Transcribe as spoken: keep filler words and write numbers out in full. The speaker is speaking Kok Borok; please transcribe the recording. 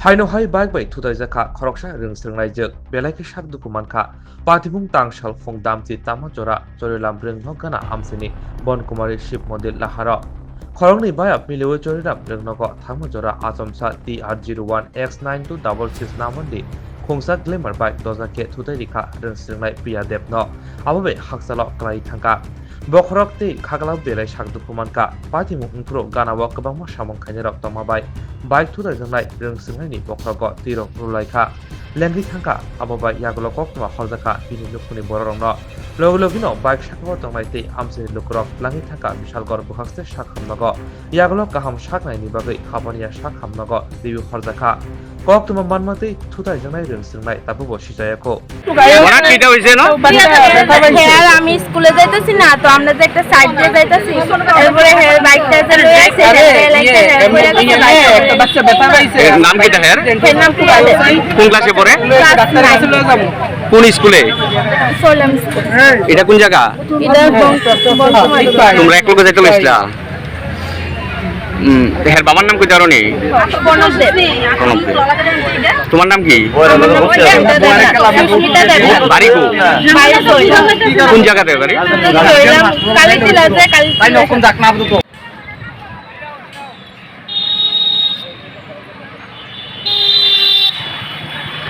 Haino hai bike bai thutaijakha khoroksa rwng swrwngnaijwk, belai khe sak dukhu mankha. Patimung tangsal phung damchi tama jora Chorilam rwngno gana amchaini Bonkumari Shiv Mondir laharo. Khoroknwi bayap miliwi Chorilam rwngnogo thangma jora achomsa T R zero one X nine two double six number ni khungsa Glamour bike doja khe thutai rikha rwng swrwngnai Priya Debno. Abo bai hakchalo kwlai thangkha. Bokhorok tei khagla belai sak dukhu mankha. Patimung wngphuru ganao kwbangma samung khainai rok tongma bai bike thutai rwngnai rwng swrwngnaini bokhorogo twi rok rwlaikha. Lengwi thangkha, abo bai yagulo koktwma horjakha bini nukhungni bororokno. Logi logino bike sakao tongnai tei amchaini lukurok langwi thangkha Bishalgarh bwkhakste sak hamnogo. Yagulo kaham saknaini bagwi habaniya sak hamnogo twiwi horjakha. Koktwma manma tei thutaijaknai rwng swrwngnai tabukbo sichayakho. Onak kita hoise no? He আর আমি স্কুলে যাইতেছি না, তো আমরা যে একটা সাইড দিয়ে যাইতেছি, এরপরে হে বাইকটা যে লয়ে আসছে, হে একটা হেল্প করে গেছে বাইক। এর নাম কিতা হের? এর নাম কি আছে? কোন ক্লাসে পড়ে? Class nine. কোন স্কুলে? সোলাম স্কুল। এটা কোন জায়গা? এটা বং-, বংশমাধব। তোমরা এক লগে যাইতে লইছিলা? হুম, হের বাবার নাম কি জানো নি? প্রণব দেব। প্রণব দেব। তোমার নাম কি? সুস্মিতা দেব। বাড়ি কো? বাড়ি কই? কোন জায়গাতে বাড়ি? কইলাম, কালীতলা আছে, কালীতলা।